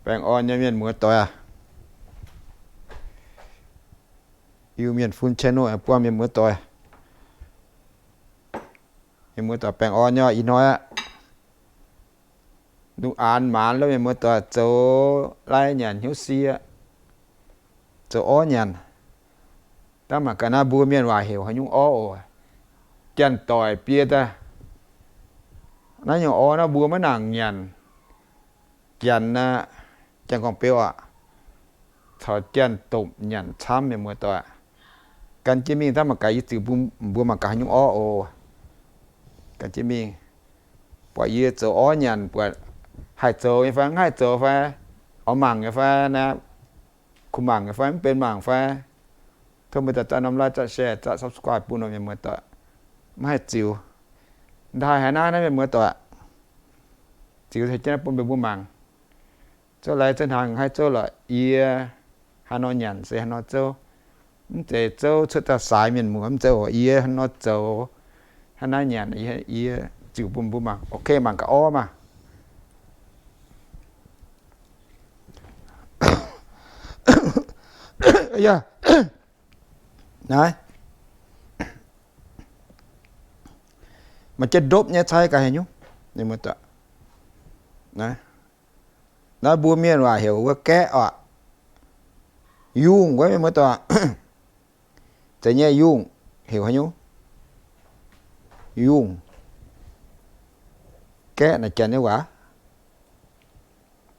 Baengh orn nyei mienh muoz doic aac. Iu-Mienh fun channel buangh mienh muoz doic. Mienh muoz doic baengh orn nyei ih hnoi aqv. Lungh aanx maanz lo mienh muoz doic zoux lai nyanc hnyouv sie, zoux orv nyanc. Dangh mangc gaax naaiv mbuo mienh waac heuc haaix nyungc orv oc. Janx-doic biei daaih. Naaiv nyungc orv naaiv mbuo maiv nangc nyanc. Janx aqv, janx gorngv beu aqv, caux janx-domh nyanc camv mienh muoz doic. Gan jienv mingh dangh mangc gaax yie ziux bun mbuo mangc gaax haaix nyungc orv oc. Gan jienv mingh, buatc yie zoux orv nyanc buatc haih zoux nyei fai mv haih zoux fai, oix mangc nyei fai naaiv, kuh mangc nyei fai mv benx mangc fai. Tov mbuo daaih norm like, share, subscribe bun mienh muoz doic. Maiv haih ziux, ndaaih haaix naaiv naaiv mienh muoz doic, ziux taux jienv naaiv bun mbuo mangc. Zouv lai zouv hnaangx haih zouv lorqc, yie haaix nor nyanc se haaix nor zouv. Mv zeiz zouv cuotv daaih saaix mienh muoz, mv zeiz oc. Yie haaix nor zoux, haaix naaiv nyanc, yie ziux bun mbuo mangc. Ok, mangc gaax orv maah. Naaiv maaih jienv ndopv nyei, cai gaax haaix nyungc. Naaiv mbuo mienh waac heuc wuov gaeqv oc. Yungh wuov mienh muoz doic. Zeiz nyei yungh heuc haaix nyungc? Yungh. Gaeqv naaic janx nyei waac.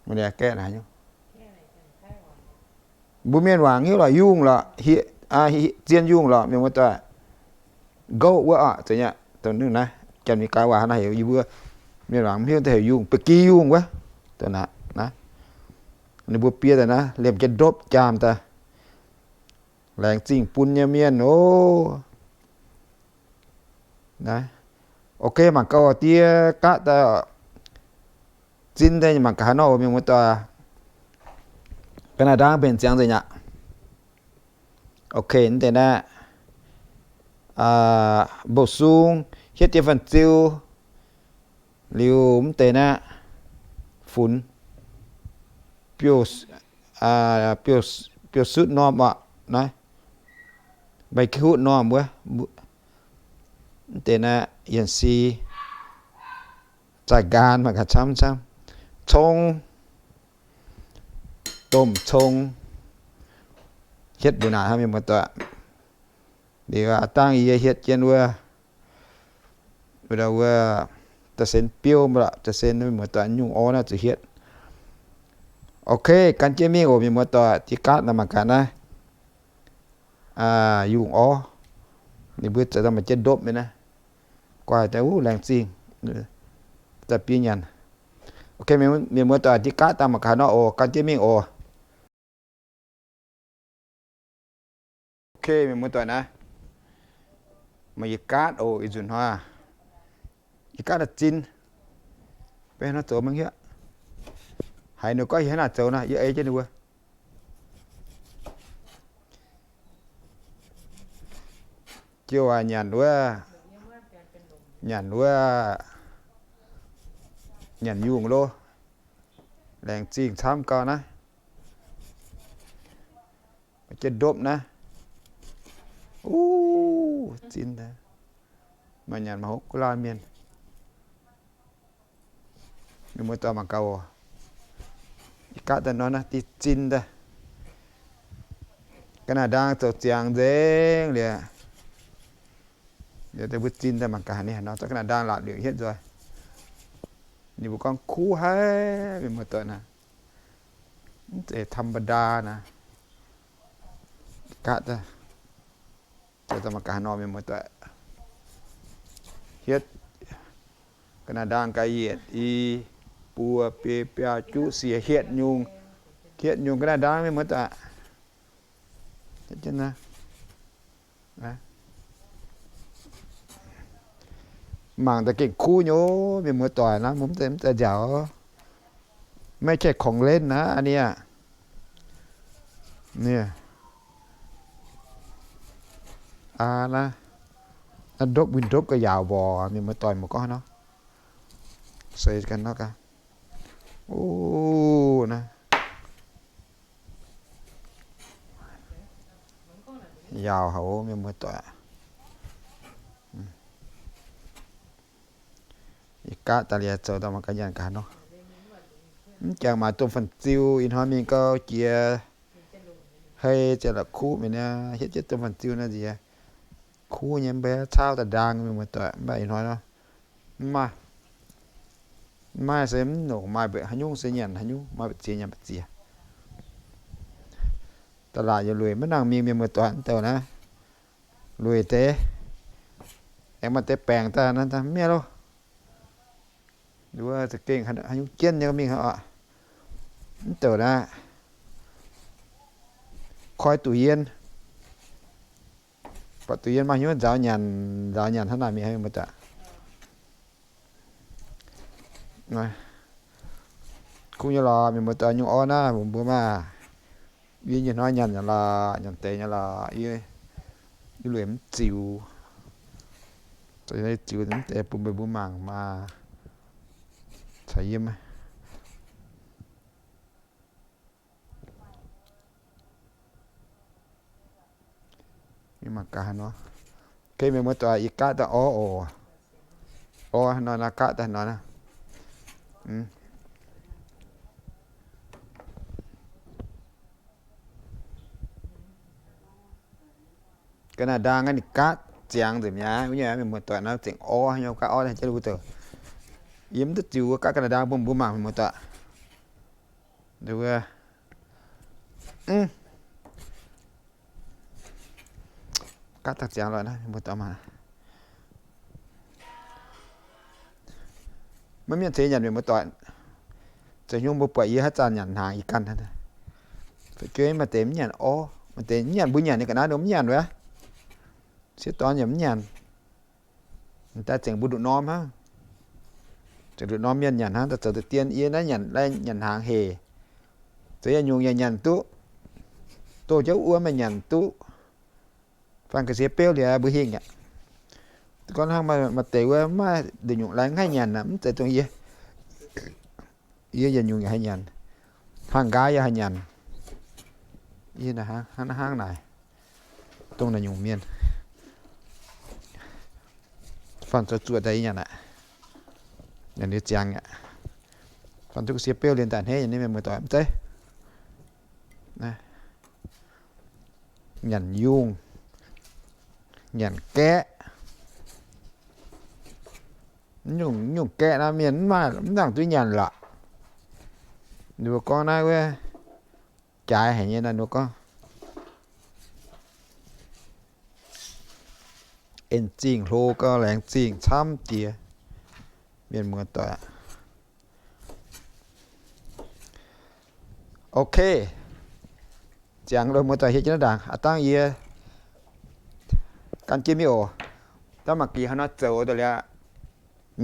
Gaeqv naaic haaix nyungc? Mbuo mienh waac hiuv lorqc, yungh lorqc, zien yungh lorqc mienh muoz doic. Goat wuov oc, zeiz nyei. Dongh naaiv janx-Meigaa waac naaiv heuc, yie mbuo mienh waac mv hiuv, heuc yungh, ba'gi yungh wuov. Dongh naaiv, ninh mbuo biei daaih naaiv liemh jienv ndopv jaam daaih. Laengz zingh bun nyei mienh oc. Ok, mangc gaax die gaatv daaih zin daaih mangc gaax haaix nor oc mienh muoz doic. Ga'naaiv ndaang mbenc ziangx nzengc aqv. Ok, mv deix naaiv mbou sung hietv dien fan-ziu liuz mv deix naaiv funx biouv sutv norm oc, naaiv mbaih kih hutv norm wuov. Mv deix naaiv yienc si zaih nqaang mangc gaax camv camv. Cong, domh cong, hietv mbuo naaic hnangv mienh muoz doic. Liuz aav dangh yie hietv jienv wuov, wuov, wuov, da'sen biouv mv baac da'sen mienh muoz doic nyungc orv naaiv zuqc hietv. Ok, gan jienv mingh oc mienh muoz doic, die gaatv naaiv mangc gaax naaiv. Yungh orv, ninh mbuo zoux daaih maaih jienv ndopv nyei naaiv. Guaih daaih wuov laengz zingh, daaih biei nyanc. Ok, mienh muoz doic, die gaatv daaih mangc gaax nor oc, gan jienv mingh oc. Ok, mienh muoz doic naaiv, maaih yie gaatv oc, ih nzunc hnoi yie gaatv daaih zin. Beiv hnoi zoux mangc hietv, haiz ninh goiv yie hnangv naaic zoux naaiv, yie ei jienv ninh mbuo. Jiouv aac, nyanc wuov, nyanc wuov, nyanc yungh lo. Laengz zingh camv gau naaiv. Maaih jienv ndopv naaiv. Uv, zin daaih. Maaih nyanc maaih hopv gu laanh mienh. Mienh muoz doic mangc gaax oc. Ih gaatv daaih nor naaiv diuh zin daaih. Ga'naaiv ndaang zoux ziangx nzengc liuz, liuz daaih mbuo zin daaih mangc gaax ninh haaix nor. Zorqv ga'naaiv ndaang laatc liuz hietv nzoih. Ninh mbuo gorngv kuv haic, mienh muoz doic naaiv. Mv zeiz ธรรมดา naaiv. Ih gaatv daaih zoux daaih mangc gaax haaix nor mienh muoz doic. Hietv ga'naaiv ndaang ga'yietv i, buo, biei, biaa, juqv, siex, hietv nyungc, hietv nyungc ga'naaiv ndaang mienh muoz doic. Mangc daaih gengh kuv nyei, mienh muoz doic, naaiv mv zeiz njaaux, ไม่ใช่ของเล่นนะ อันเนี้ย naaiv, naaiv ndopv win ndopv ga'yaauc mborqc, mienh muoz doic, mbuo gorngv nor, se ganh nor gaax. O, naaiv Yaauc haic, mienh muoz-doic. Ih gaatv daaih liuz zoux daaih mangc gaax nyanc gaax nor. Mv jangx maaih domh fan-ziu, ih hnoi mingh gau jiex hei ziouc la'kuqv mi'aqv. Hietv jienv domh fan-ziu naaiv nziex kuv nyei, mv baac caauv daaih ndaang, mienh muoz-doic. Mv baac ih hnoi nor mv maaih, mv maaih se mv nongc maaih mbuoqc haaix nyungc se nyanc haaix nyungc, maaih mbu'ziex nyanc mbu'ziex. Da'laatc yaac lueic maiv nangh mingh, mienh muoz-doic, mv douc naaiv. Lueic deix, aengx maaih deix baengc daaih naaiv mv mienh loh. Wuov za'gengh haaix nyungc jienv nyei mingh aqv. Mv douc naaiv koi duqv yien, buatc duqv yien maaih hnyouv nzaaux nyanc, nzaaux nyanc hnangv naaic mienh muoz-doic. Kuv nyei lorqc, mienh muoz-doic, nyungc orv naaiv mbuo maah. Yie nyei hnoi nyanc nyei lorqc, nyanc deix nyei lorqc, yie lueic mv ziux. Ziux mv deix bun mbuo mbuo mangc maah. Caux yie mangc gaax nor. Mienh muoz-doic, yie gaatv daaih orv oc. Orv nor naaiv, gaatv daaih nor naaiv. Ga'naaiv ndaang naaiv ninh gaatv ziangx nzengc mi'aqv. Wuov nyungc mienh muoz-doic, naaiv zengc orv nyei, gaatv orv jienv wuov douc. Yie mv duqv ziux, gaatv ga'naaiv ndaang bun mbuo mangc, mienh muoz-doic. Gaatv daaih ziangx loh naaiv, mienh muoz-doic maah. Maiv mienh ceix nyanc, mienh muoz-doic. Zoux hnyungv mbuo buatc yie haaix zanc nyanc hnaangx ih ganh. Fu'jueiv maaih deix mv nyanc orv, maaih deix mv nyanc, mbuo nyanc nyei ga'naaiv nor mv nyanc wuov. Sieqv dorn yaac mv nyanc. Daaih zengc mbuo nduqc norm hnangv. Zengc nduqc norm mienh nyanc hnangv, daaih zoux deix dien yie naaiv nyanc, lai nyanc hnaangx hec. Zoux yietc nyungc yaac nyanc duqv. Doh jienv wuom maaih nyanc duqv. Fangx ga'sie beuv liuz mbuo hingh aqv. Gorngv hnangv maaih deix wuov maiv nduqc nyungc lai ngaih nyanc aqv, mv zeiz dongh yie. Yie yietc nyungc yaac haih nyanc. Hnangv nqaaix yaac haih nyanc. Yie hnangv naaic. Dongh naaiv nyungc mienh. Fangx zoux zuoqc daaih yie nyanc aqv. Nyanc liuz ziangx aqv. Fangx duqv ga'sie beuv liuz daaih hneiv nyei, mienh muoz-doic, mv zeiz. Nyanc yungh, nyanc gaeqv. Nyungc, nyungc gaeqv naaiv mienh mv maaih, mv nangc duqv nyanc lorqc. Ninh mbuo gorngv naaiv wuov jaaix haic nyei naaiv, ninh mbuo gorngv. En zingh hlo gau, laengz zingh camv jiex, mienh muoz-doic. Ok. Ziangx loh, muoz-doic, hietv jienv naaiv ndaangc. Aav dangh yie gan jienv mingh oc. Daaih mangc gaax haaix nor zoux daaih liuz.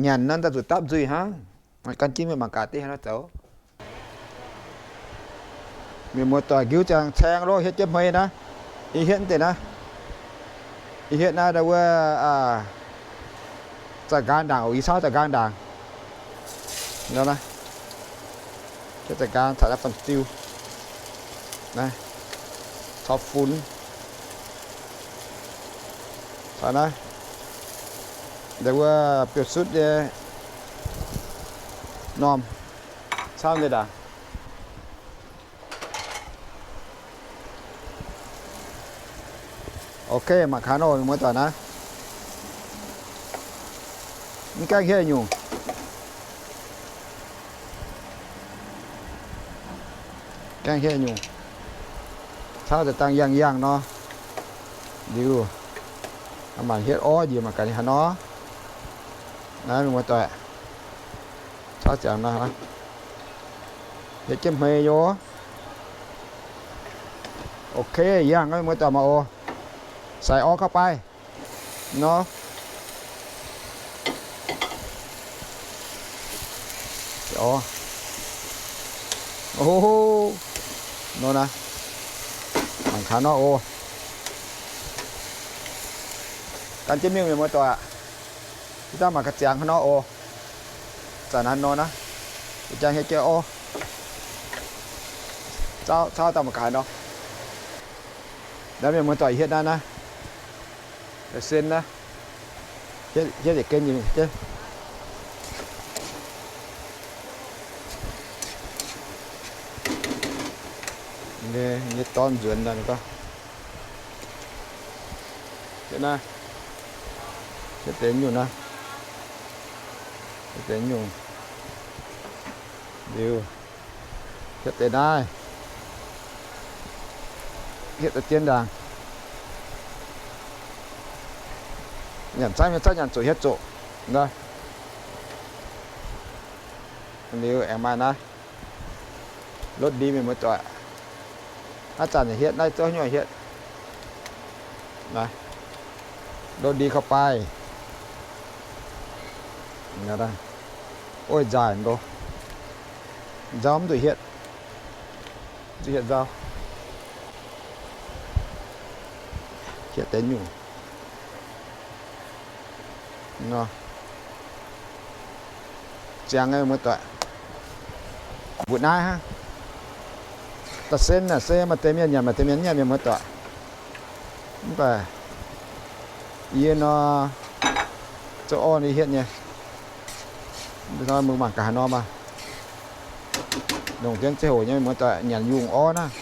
Nyanc naaiv daaih zuqc dapv nzuih hnangv. Gan jienv mingh mangc gaax deix haaix nor zoux. Mienh muoz-doic, nqiuv ziangx caeng loh, hietv jienv hmei naaiv. Yie hietv deix naaiv. Yie hietv naaiv wuov, zaah nqaang ndaangc oc, yie cauv zaah nqaang ndaangc. Hietv zaah nqaang caux naaiv fan-ziu, caux funx, caux naaiv, wuov biouv sutv nyei normh, cauv nyei ndaangc. Ok, mangc gaax nor, muoz-doic naaiv. Mv gaengh hietv nyungc. Gaengh hietv nyungc. Cauv daaih dangh yangh yangh nor. Liuz, mangc hietv orv njiec mangc gaax ninh haaix nor. Naaiv muoz-doic, cauv ziangx nor, hietv jienv hmei nyei. Ok, yangh muoz-doic mangc oc. Sai orv gauh baaih nor. Nor naaiv, mangc gaax nor oc. Gan jienv mingh, mienh muoz-doic aac. Ih zanc mangc gaax ziangx haaix nor oc. Zanc naaiv nor naaiv, jangx hietv jienv orv. Cauv daaih mangc gaax nor. Naaiv mienh muoz-doic, hietv naaiv naaiv. Sen naaiv, hietv yietc gen nyei. Nyei dorn nzuonx daaih gorngv, hietv naaiv, hietv deix nyungc naaiv, hietv deix nyungc liuz, hietv deix naaiv, hietv deix dien ndaangc. Nyanc zaangv mienh zaangv nyanc zuqc hietv zoqc. Liuz aengx maaih naaiv, lotv ndie mienh muoz-doic. Naaiv zanc hietv naaiv zouv nyuoz hietv. Lotv ndie เข้าไป. Oix nzaaih ndo, nzauv mv zuqc hietv, mv zuqc hietv nzauv. Hietv deix nyungc nor. Ziangx mienh muoz-doic, mbuoqc naaiv hnangv. Da'sen naaic se maaih deix mienh nyanc maaih deix mienh mv nyanc mienh muoz-doic. Mv baac yie nor, zoux orn yie hietv nyei. Mbuo mangc gaax haaix nor maah. Longc jienv ziangh hoc nyei muoz-doic nyanc yungh orv naaiv.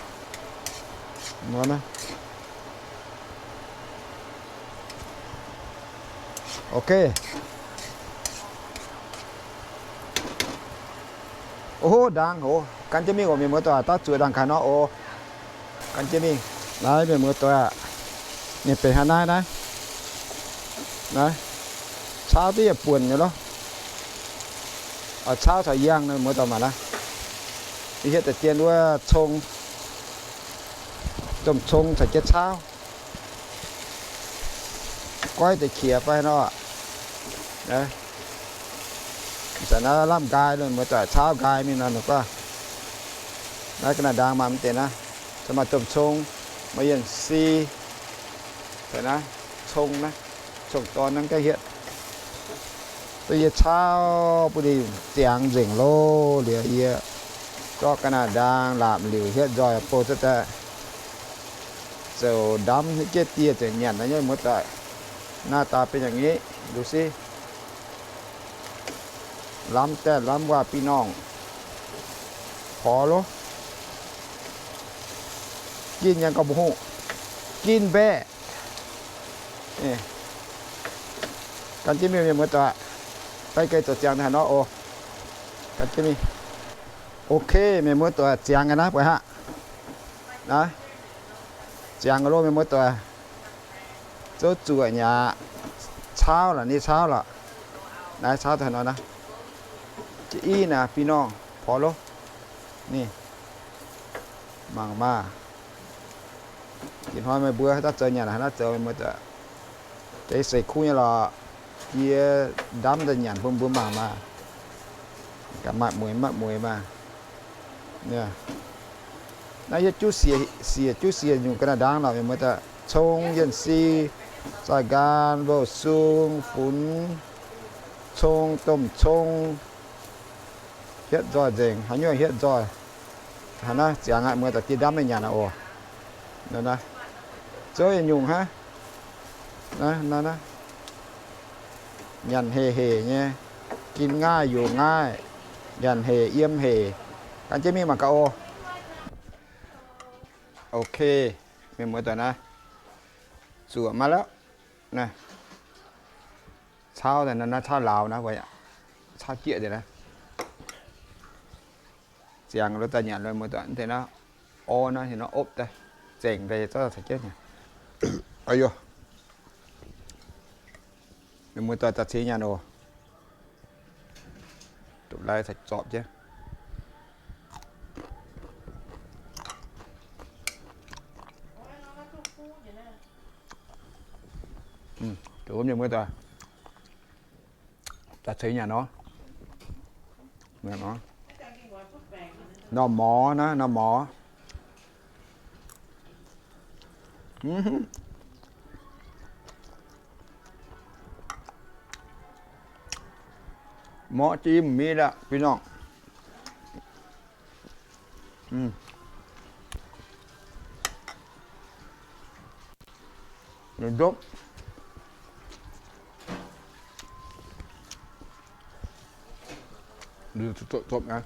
Ok. O, ndaangc oc. Gan jienv mingh oc mienh muoz-doic, daav zuoqc ndaangc gaax nor oc. Gan jienv mingh. Naaiv mienh muoz-doic aac, ninh benx hnangv naaiv naaiv. Naaiv, caauv duqv yietc buonc nyei lorqc. Oix caauv caux yangh nor muoz-doic mangc naaiv. Hietv deix dien wuov cong, domh cong caux jienv caauv. Goiv deix qiex fai nor. Zanc naaiv lamh nqaai, muoz-doic, caauv nqaai mingh nor, guov. Naaiv ga'naaiv ndaang maaih mv deix naaiv, maaih domh cong, maaih yienh si, naaiv cong naaiv, cong-dorn naaiv gaengh hietv. Duqv yie caauv bun ninh ziangx nzengc loh. Liuz yie zorqv ga'naaiv ndaang laapc liuc hietv nzoih bou cuotv daaih, zoux ndamv hietv jienv dieh ziepc nyanc naaiv nyei muoz-doic. หน้าตา เป็นอย่างนี้ ดูสิ lamh daaih lamh waac พี่น้อง porx loh. Ginh yangh gauh mbuo hungh, ginh mbaeqc. Gan jienv mingh mienh muoz-doic, fai ganh zoux ziangx haaix nor oc. Gan jienv mingh. Ok, mienh muoz-doic, ziangx ga'naaiv buatc aqv. Naaiv, ziangx loh mienh muoz-doic. Zouv zuoqc nyei aqv. Caauv lorqc, ninh caauv lorqc. Naaiv caauv daaih nor naaiv. Jiex i naaiv, พี่น้อง porx loh. Ninh mangc maah. Ih hnoi meih mbuo haaix dauh zoux nyanc haaix dauh zoux mienh muoz-doic. Deix seix kuv nyei lorqc. Yie ndamv daaih nyanc bun mbuo mangc maah. Gaax maaih mueiz maaih mueiz maah. Naaiv yietv juv siec, siec juv siec nyungc ga'naaiv ndaang lorqc mienh muoz-doic. Cong, yienh si, zaih nqaan, mbouh sung, funx, cong, domh cong. Hietv nzoih nzengc, haaix nyungc hietv nzoih. Hnangv naaiv ziangx aqv, muoz-doic, diex ndamv mingh nyanc aqv oc. Naaiv, zouv yietc nyungc hnangv. Naaiv, naaiv, naaiv. Nyanc hec hec nyei, gin ngaaiv youx ngaaiv, nyanc hec yiem hec. Gan jienv mingh mangc gaax oc. Ok, mienh muoz-doic naaiv, zuoqc maiv lauh. Naaiv, caauv daaih naaiv, caauv lauz naaiv, caauv jieqv deix naaiv. Ziangx lo daaih nyanc lo muoz-doic deix naaiv, orv naaiv nor opv daaih, zengc daaih zorqv caux jienv nyanc. Aa, mienh muoz-doic, daaih cingx nyanc oc. Dopv-lai caux zorpc jienv. Mienh muoz-doic, daaih cingx nyanc nor. Norm morz naaiv, norm morz. Morv jim mv miv laqv, พี่น้อง. Ndopv. Liuz zuqc dopc-dopc naaiv.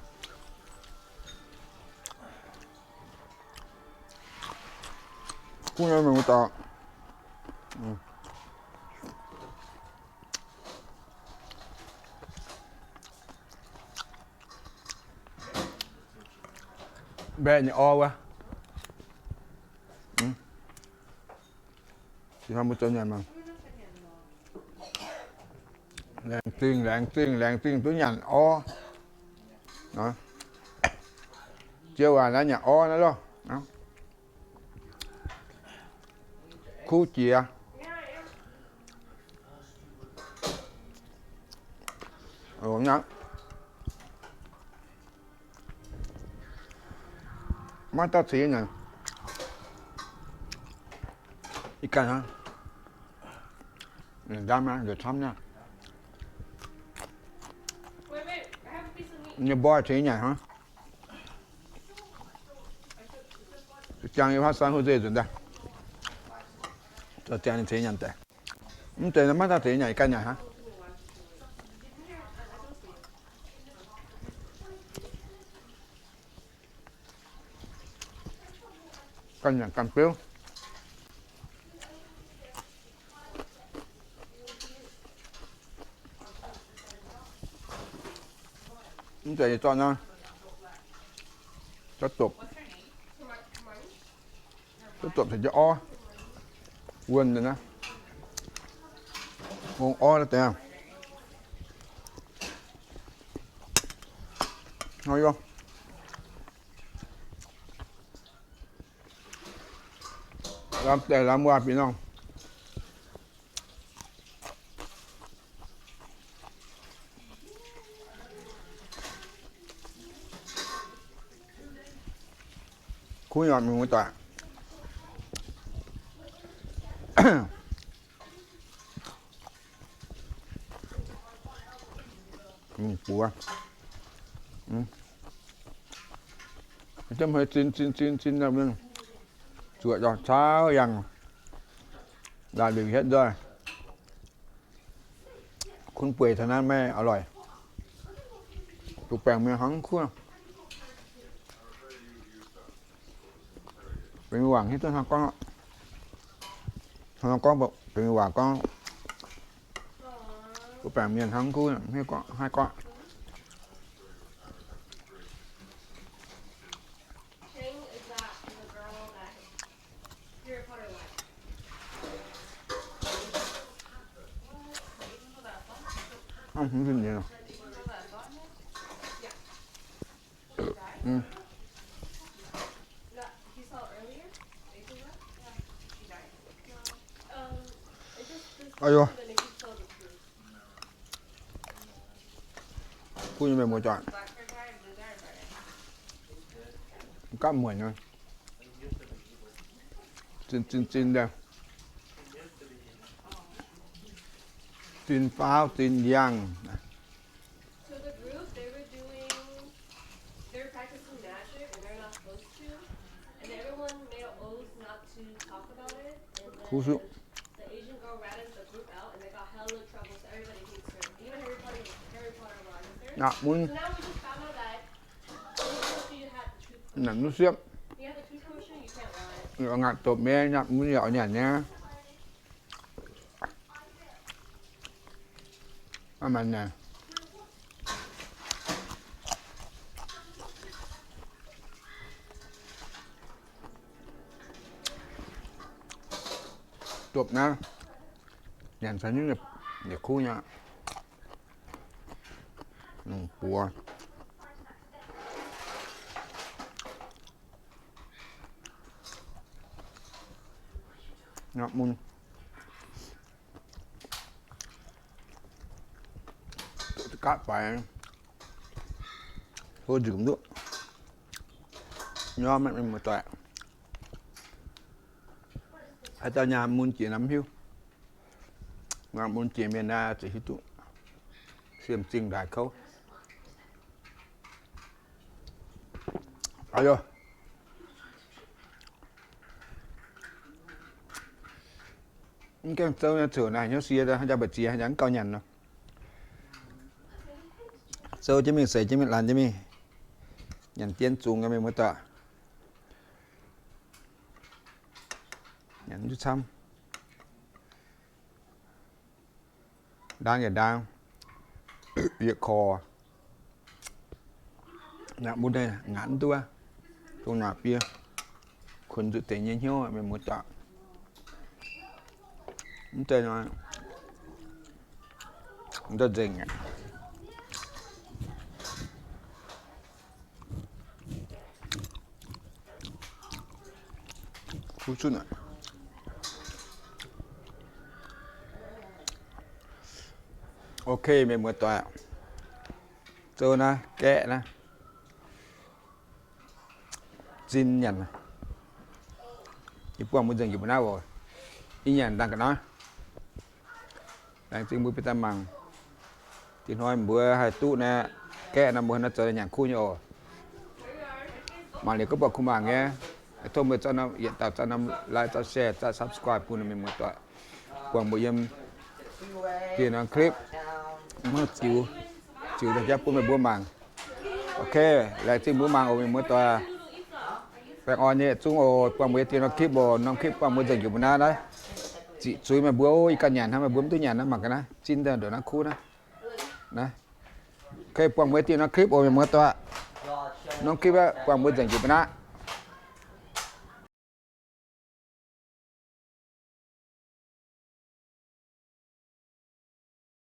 Kuv nyei mienh muoz-doic. Mbaeqc nyei orv wuov. Mbuo zoux nyanc maah. Laengz zingh, laengz zingh, laengz zingh duqv nyanc orv. Ziouv waac naaiv nyanc orv naaiv lorh. Kuv jiex. Maiv dauh ceix nyanc. Ih ganh hnangv. Nzamv naaiv nzueic camv naaiv. Nyei mborqv ceix nyanc hnangv. Jangx yie faatv san hu nzei nzunc daaih. Zoux ziangx ninh ceix nyanc daaih. Mv zeiz maiv dauh ceix nyanc, ih ganh nyanc hnangv. Ganh nyanc ganh beuv. Mv zeiz zorqv naaiv, zorqv dopc, zorqv dopc caux jienv orv wuonh naaiv. Ong orv naaiv deix. Lamh deix lamh waac bieqc norm. Kuv nyei mienh muoz-doic. Mingh buoz. Zinh zinh zinh zinh, zuoqc ndorm caux yangh, laaix liuc hietv nzoih. Kun bueix taux naaiv maiv aloic. Duqv baengc mienh hnangv kuv. Benx waac hiuv duqv hnangv gorngv, hnangv gorngv benx waac gorngv. Duqv baengc mienh hnangv kuv, haih gorngv. Aa, kuv nyei mienh muoz-doic, gapv muonc nyei, zinh zinh zinh, zinh faaux zinh yangh. Kuv suv. Nyaanh mun, nyaanh mun siepv. Ngaatc dopc mienh nyaanh mun yaac nyanc nyei. Dopc naaiv nyanc caux nyungc yietc kuv nyei. Buoz nyaanh mun. Gapv faix, hlo nzunc duqv. Nyorm maiv muoz-doic. Haaix dauh nyaanh mun jiex nor mv hiuv. Nyaanh mun jiex mienh naaiv ziouc hiuv duqv siemv zingh ndaaix kouv. Aa, mv gaengh zouv nyei ziouc naaic hnyouv sie, haaix jaax mbu'ziex haaix jaax mv gauh nyanc nor. Zouv jienv mingh, seix jienv mingh, laanh jienv mingh. Nyanc dien zungx nyei, mienh muoz-doic. Nyanc duqv camv. Ndaang yaac ndaang, yietc korv. Yaac mbuo naaiv ngaatc duqv, dongh naaic biei, kuonx zuqc deix nyei hnyouv, mienh muoz-doic. Mv zeiz nor, mv zeiz nzengc aqv. Kuv zunv aqv. Ok, mienh muoz-doic, zouv naaiv gaeqv naaiv, zinh nyanc. Yie buangh mbuo nzengc njiec mbuo naaiv oc. Ih nyanc dangh ga'naaiv. Laengz zingh mbuo bieqc daaih mangc. Diex hnoi mbuo haih duqv naaiv gaeqv nor, mbuo naaiv zoux nyanc kuv nyei oc. Mangc liuz gorngv buatc kuv mangc nyei, tov mbuo yietc dauh zauv norm like, zauv share, zauv subscribe bun mienh muoz-doic, buangh mbuo yiem dieh norm clip, mv ziux, ziux daaih jaav bun meih mbuo mangc. Ok, laengz zingh mbuo mangc oc, mienh muoz-doic. Baengh orn nyei zungv oc, buangh mbuo yiem dieh norm clip oc. Norm clip buangh mbuo nzengc njiec mbuo naaiv naaiv. Ziqc zuiz meih mbuo, yie ganh nyanc hnangv, meih mbuo mv duqv nyanc naaiv, mangc ga'naaiv, zinh daaih ndongc naaiv kuv naaiv. Ok, buangh mbuo yiem dieh norm clip oc, mienh muoz-doic. Norm clip aeqv, buangh mbuo nzengc njiec mbuo naaiv.